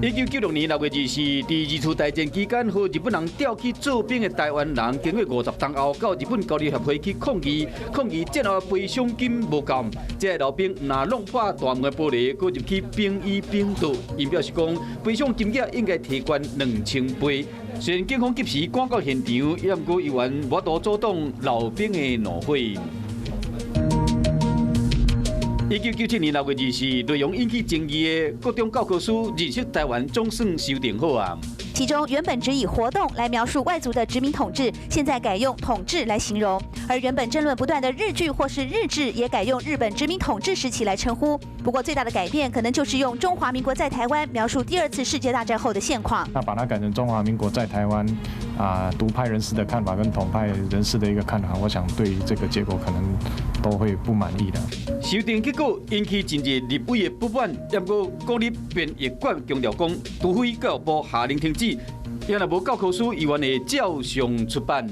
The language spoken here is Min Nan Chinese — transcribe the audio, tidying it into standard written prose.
1996年6月24，佇二次大戰期間，予日本人調去做兵的臺灣人，經過50冬後，到日本交流協會去抗議，抗議戰後賠償金無夠。這个老兵毋但弄破大門的玻璃，閣入去兵醫病倒。𪜶表示講，賠償金額應該提懸2000倍。雖然警方及時趕到現場，也毋過猶原無法度阻擋老兵的怒火。1997年6月24，內容引起爭議的國中教科書認識臺灣總算修訂好啊。其中原本只以活動來描述外族的殖民統治，現在改用統治來形容；而原本爭論不斷的日據或是日治，也改用日本殖民統治時期來稱呼。不過最大的改變，可能就是用中華民國在台灣描述第二次世界大戰後的現況。那把它改成中華民國在台灣，啊，獨派人士的看法跟統派人士的一個看法，我想對這個結果可能都會不滿意的。修訂結果引起真濟立委的不滿，不過國立編譯館強調講，除非教育部下令停止，若無教科書，猶原會照常出版。